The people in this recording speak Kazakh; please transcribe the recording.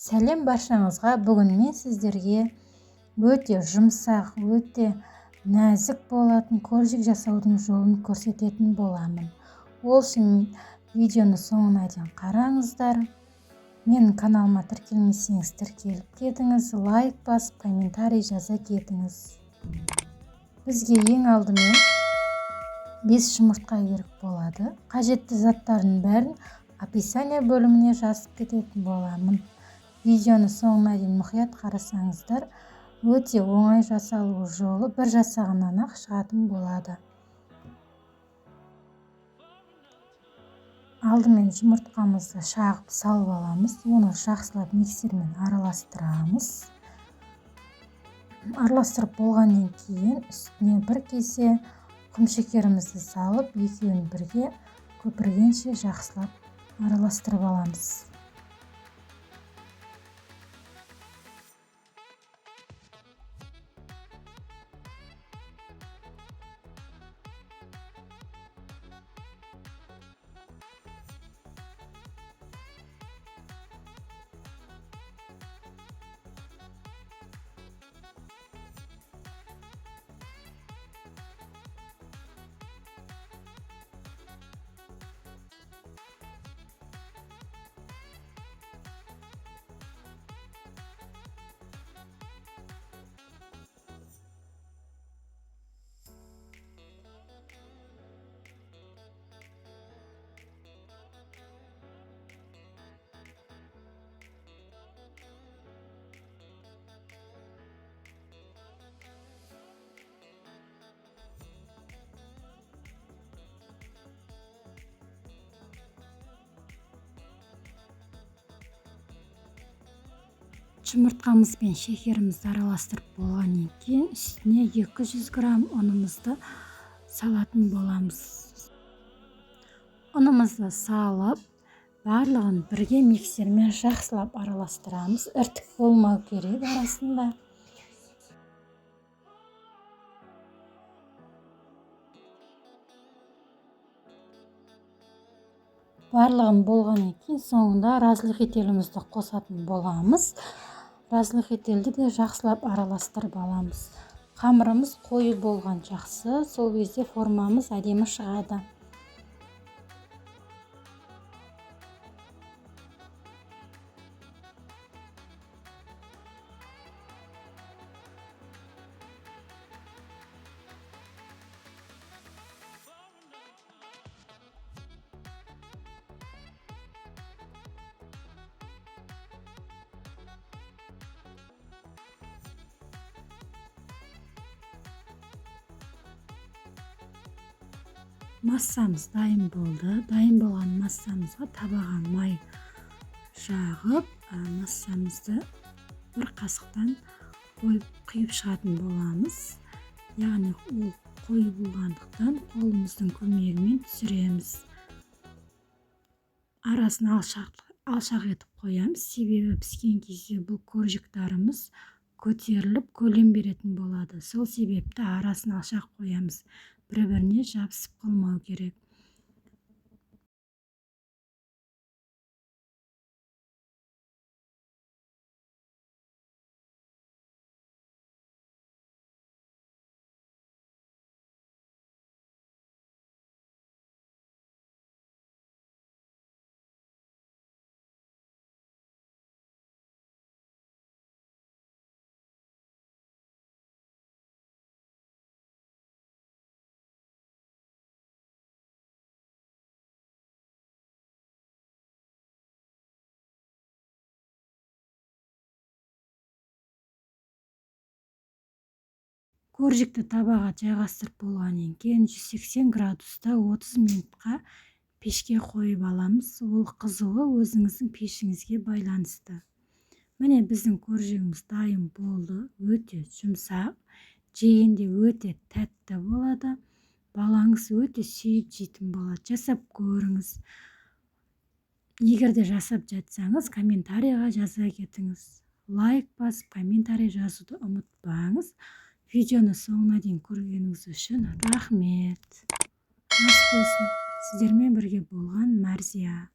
Сәлем баршаңызға. Бүгін мен сіздерге өте жұмсақ, өте нәзік болатын коржик жасаудың жолын көрсететін боламын. Ол үшін видеоны соңына дейін қараңыздар. Менің каналыма тіркелмесеңіз тіркеліп кетіңіз, лайк басып, комментарий жаза кетіңіз. Бізге ең алдымен 5 жұмыртқа керек болады. Қажетті заттардың бәрін описание бөліміне жазып кететін боламын. Видеоны соңына дейін мұқият қарасаңыздар, өте оңай жасалу жолы бір жасағаннан-ақ шығатын болады. Алдымен жұмыртқамызды шағып салып аламыз. Оны жақсылап миксермен араластырамыз. Араластырып болғаннан кейін үстіне бір кесе құмшекерімізді салып, екеуін бірге көпіргенше жақсылап араластырып аламыз. Жұмыртқамыз бен шекерімізді араластырып болғаннан кейін үстіне 200 грамм ұнымызды салатын боламыз. Ұнымызды салып, барлығын бірге миксермен жақсылап араластырамыз. Іртік болмау керек арасында. Барлығын болғаннан кейін соңында разрыхителімізді қосатын боламыз. Разрыхителді де жақсылап араластырып аламыз. Қамырымыз қою болған жақсы, сол кезде формамыз әдемі шығады. Массамыз дайын болды. Дайын болған массамызға табаға май жағып, массамызды бір қасықтан қойып құйып шығатын боламыз. Яғни ол қою болғандықтан қолымыздың көмегімен түсіреміз. Арасын алшақ етіп қоямыз, себебі піскен кезде бұл коржиктарымыз көтеріліп көлем беретін болады. Сол себепті арасын алшақ қоямыз. Бір-біріне жабысып қалмау керек. Коржикті табаға жайғастырып болғаннан кейін 180 градуста 30 минутқа пешке қойып аламыз. Ол қызуы өзіңіздің пешіңізге байланысты. Міне біздің коржигіміз дайын болды. Өте жұмсақ, жегенде өте тәтті болады. Балаңыз өте сүйіп жейтін болады. Жасап көріңіз. Егер де жасап жатсаңыз, комментарийға жаза кетіңіз. Лайк басып, комментарий жазуды ұмытпаңыз. Видеоны соңына дейін көргеніңіз үшін рахмет. Ас болсын. Сіздермен бірге болған Мәрзия.